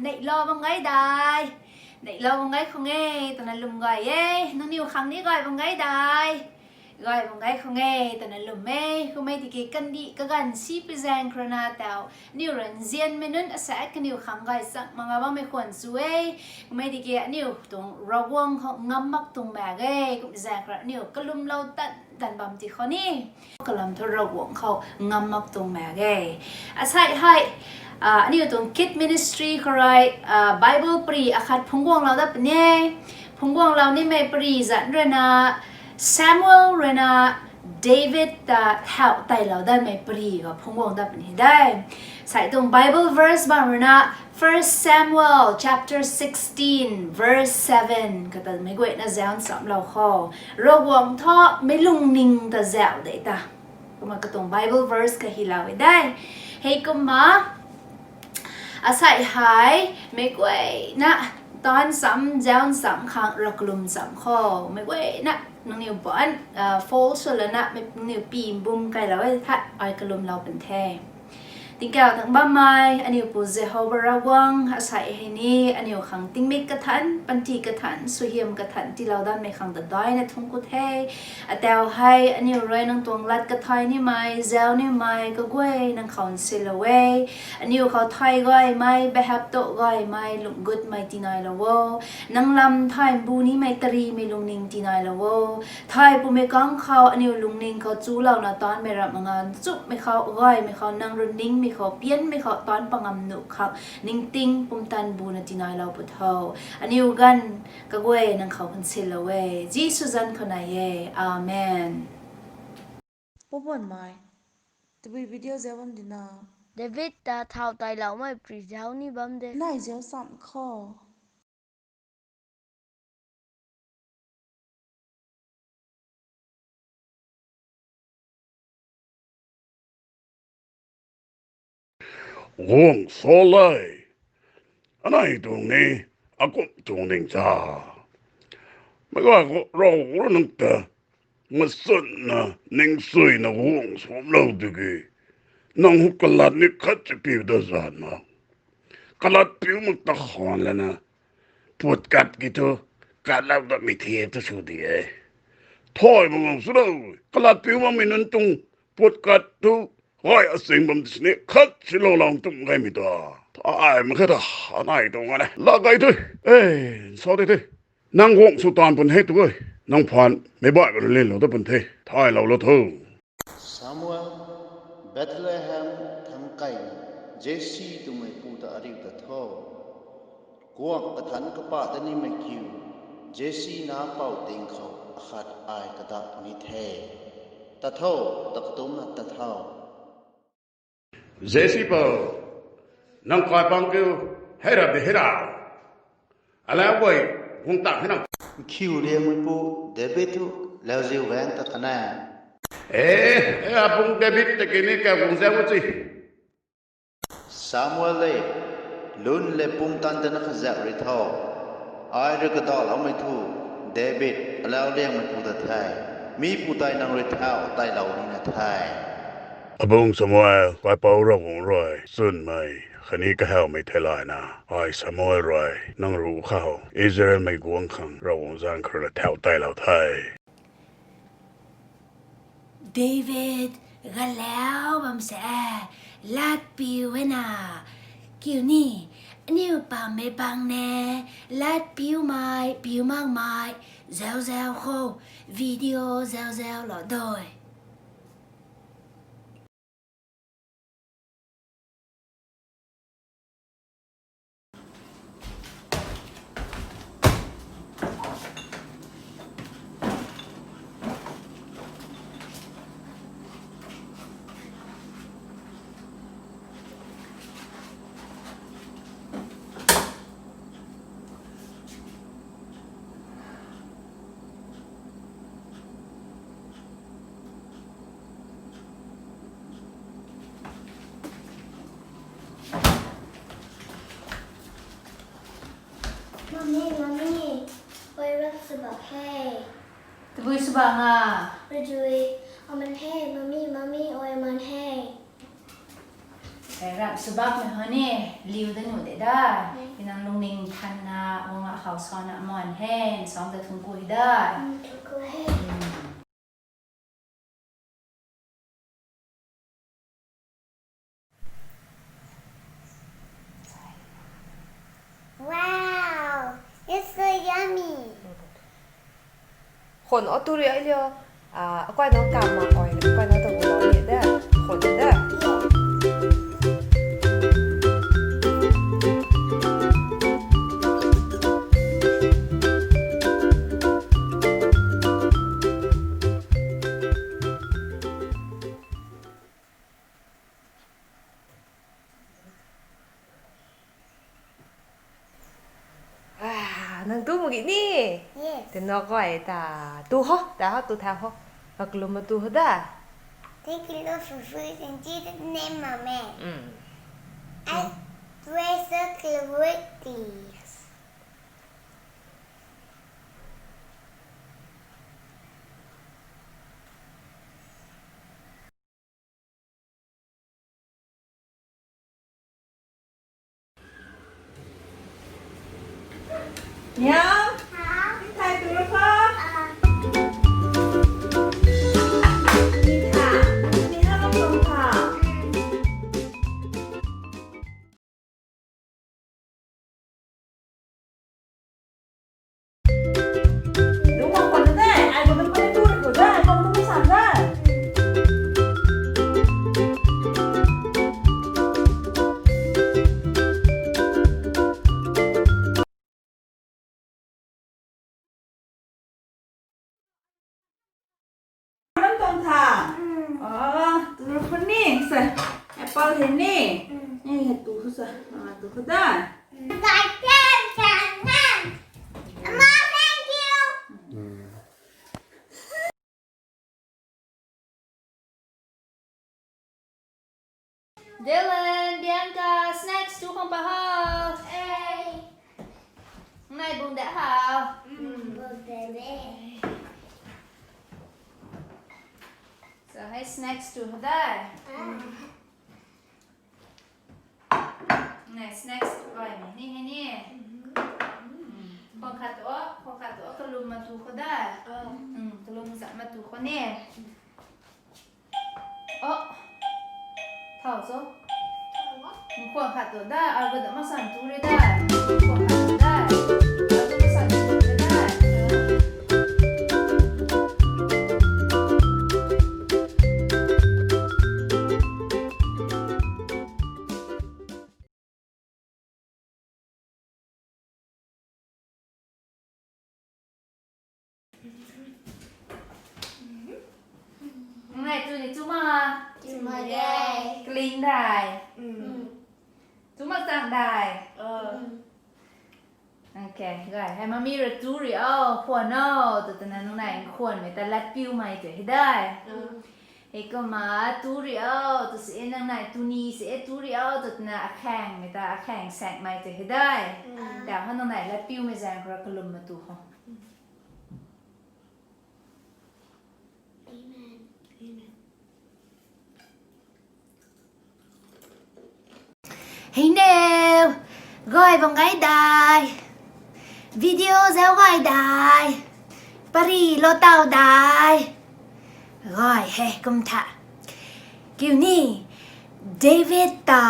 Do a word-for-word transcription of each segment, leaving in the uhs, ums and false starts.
Neihlou bam gay dai. Neihlou bam gay khang e, twna lwm gay e. Nangniw khang ni gay bam gay dai. Gay bam gay khang e, twna lwm e. Kummei tiki kandih kaganv si pi zaeng khou rui na tau, aniw rui nzianmei nunc asaekc kaniw khang gay chang mak nga bammei khwan chu e. Kummei tiki aniw tuang Ravguangc khou ngam mak tuang mak ge. Kum zaeng khou rui aniw kalumlou tan tan bam ti khou ni, kalam thu Ravguangc khou ngam mak tuang mak ge. Asai hei, ah, aniw tuang Kid Ministry khou rui, ah, Bible pary akhat phungc guanglou dat puni e. Phungc guanglou nimei pary zanc rui na, Samuel rui na David ta thau tailou datmei pary khou phungc guang dat puni de. Sai tuang Bible verse bam rui na, First Samuel chapter sixteen, verse seven kata meic guayna zauc nchamlou khou, Ravguangc thu meic lungning ta zauc de ta. Kumna katuang Bible verse kahilou e de. Hei kumna, asai hei meic guayna taanv cham, zauc cham khang rav kalum cham khou, meic guayna nangniw ban, ah, fall sw lana, mei, nangniw pi mbum kailou e tha, ai kalumlou pun the. Tingkauh thangc bammei aniw Pu Jehova Ravguangc, asai hei ni aniw khang tingmik kathanc, panty kathanc, suaihiam kathanc tiilou datmei khang ta daina thungc ku the. Atau hei aniw rui nang tuang lat kathay nimei, zauc nimei kaguay nang khou nsilou e. Aniw khou thay gaymei, behap toh gaymei, lungc gutmei tinailou o. Nang lam thay mbu nimei tarimei lungning tinailou o. Thay pumei kang khou aniw lungning khou chulouna taanmei ramh mak nga, nchumhmei khou, gaymei khou, nang rui ningmei khou, pianmei khou taanc pangam nuh khang ningting pumtan buna tinailou pw tho. Aniw ganv kaguay nang khou nsilou e. Jisu zanc khou nai e. Amen. Poubonmei, tabui video zauc bam di na. David ta thau tailoumei pary zauc ni bam de. Nai zauc cham khou. Guang Saul e, anei tuang ni akumh tuang ning cha. Meic guay khou Ravguangc rui nang ta machunna ningsuina guang sumlou tiki, nang hu kalat ni khat si piu ta zan mak. Kalat piu mak ta khwan lana, putkat ki thu, katlou datmei the ta sw di e. Thay mak guang swlou, kalat piu makmei nunc tuang putkat thu, gay asing bam ti sini khat silou lang tum gaymei ta. Thay mak khe ta, anei tuang ane. Laa gay tei, e, nsau tei tei. Nang guang sw taanv pun the tu e, nang phaan meic baih bam linlou ta pun the, thayloulou tho. Samuel, Bethlehem thangc kaina, Jesi twmeipu ta ariu ta tho. Kuang kathanc kapah ta nimei kiu, Jesi nac pou ting khou akhat ai kadat ni the. Ta tho, ta katumna ta tho. Jesi pou, nang kaipang kiu, hei ra de hei ra. Alau guay, guang tak hei nang. Khiu liangmeipu David thu lauziu gaeng ta kan e. E, e, apung David ta kini ka guang zauc ci. Samuel e, lun le pumtan tana kazauh rui tho. Ai rui kadaloumei thu, David, alau liangmeipu ta the. Mi pu tei nang rui thau tailou nina the. Apung Samuel, kaipouc Ravguangc rui chwnmei khatni kahawmei theilayna, ai Samuel rui nang ruc khou Israelmei guang khang Ravguangc zanc khou rui thau tailou the. David, galau bam se, latpiu e na. Kiu ni, aniu pammei pang ne, latpiumei, piu makmei, zauc zauc khou, video zauc zauc lou doi. Mummy, Mummy, ai rap sw bam he. Tabui sw bam a? Rajui, aman he, Mummy, Mummy, ai aman he. Ram subak mei hou ni, liu da nu de da. Inang lungning thanna, wang a khou sana mon he, nsam ta thungkui da. Wow, it's so yummy. Khon o tu ri ai lio. Ah, akai nang kam ma oi, akai nang tu gu lo ni de. Khon de. Ah, nang tu mak ge ni? Yes. Te no koi ta. Tu ho, ta ho, tu tha ho. Kaklum ma tu ho da. Thank you, Lord, for food in Jesus' name, Amen. Mm. I pray so closely. Niam? Hah? Ni thai tu ru kha? Ah. Ni tha? Ni ha lam tuang tha? Lam tuang tha. Ah, tu ru khun ni, sa. Apple hei ni. Ni hei tu khu sa. Ah, tu khu da. Mama, thank you. Dylan, Bianca, snacks tu khang pa ho. Hey. Nai bung de ho. Mm, bung de de. So, hey, snacks tu ho dai. Ah. Nai, snacks tu ai ni, ni, ni, ni. Mm. Khwan khat tu, khwan khat tu, kalum ma tu khou da. Mm, kalum zat ma tu khou ni. Oh. Thau so. Khwan khat tu da, a ga da ma san tu re da. Khwan khat tu da. A ga ma san tu re da. Nai tu ni tu ma. Tu ma dai. Clean dai. Mm. Tu ma tang dai. Uh. Okay, guys, hei mami ra tu ri o, khwan o, tu twna nungnai khwanmei ta lat piu mei tu hei dai. Mm. Hei kumna tu ri o, tu si e nungnai tu ni si e tu ri o, tu twna akhang mei ta, akhang sak mei tu hei dai. Mm. Ta ha nungnai lat piu mei zang khou ra kalum ma tu ho. Amen. Amen. Hei neu, gay bam gay dai, video zau gay dai, pari lou tau dai, gay he kum tha. Kiu ni, David ta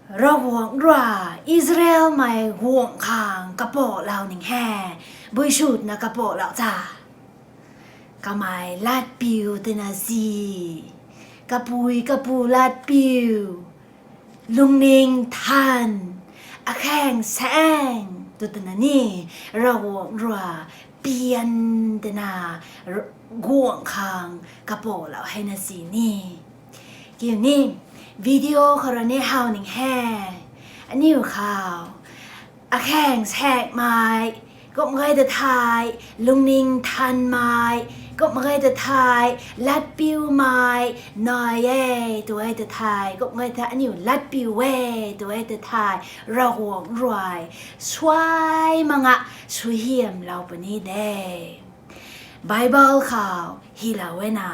Ravguangc rui Israelmei guangc khang kapou lou ning he, bui sutna kapou lou cha. Kamei latpiu twna si, kapui kapu latpiu, lungning than, akhang saeng tu twna ni, Ravguangc rui pian twna, guangc khang kapou lou heina si ni. Kiu ni, video khou rui ni how ning he. Aniu khou, akhang saekmei, kum gay ta thei, lungning thanmei, kum gay ta thei, latpiumei nai e, tu e ta thei, kum gay ta aniu latpiu e, tu e ta thei, Ravguangc rui suai mak nga suaihiamlou puni de. Bible khou hylou e na,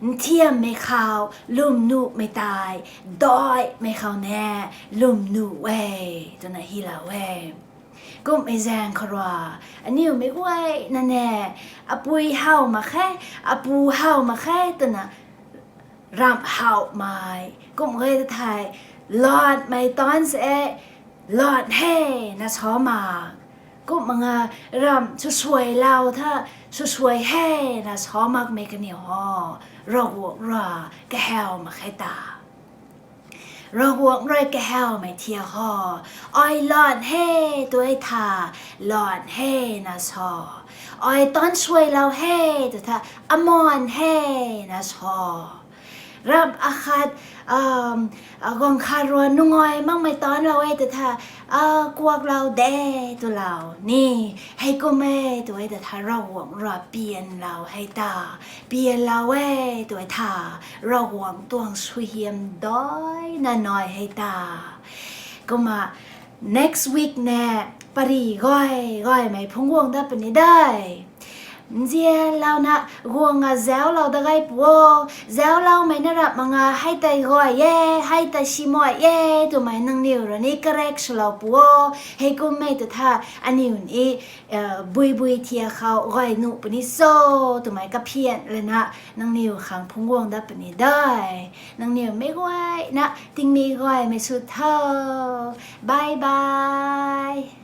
Nthiammei khou lwmnuhmei tei daihmei khou ni lwmnuh e, twna hylou e. Kumhmei zaeng khou rui aniu meic guayna ni apui how mak khe, apu how mak khe twna ramh howmei kum ge thei, lanmei tan se, lan he na sa mak. Kumna ramh swsuailou tha, swsuai he na sa makmei kaniw ho, Ravguangc rui kahaw mak khe ta. Ravguangc rui kahawmei thiak ho, ai lan he tw e tha, lan he na sa. Ai tan suailou he tw tha, aman he na sa. Ramh akhat, guang khat rui nungai makmei tanlou e tw tha, kuaklou de twlou ni, hei kum e tw e tw tha Ravguangc rui pianlou hei ta, pianlou e tw e tha, Ravguangc tuang suaihiam daina nai hei ta. Kumna next week ni pary gay gaymei phungc guang dat puni de. Nzianlouna guang a zauclou dat gay pu o, zaucloumei na rap mak nga hei tei gay e, hei tei simai e twmei nangniw rui ni correct swlou pu o. Hei kum e tw tha aniu ni buibui thiak khou gay nuh puni cho twmei kaphian lana nangniw khang phungc guang dat puni de. Nangniw meic guayna tingmik gaymei sw tho. Bye bye.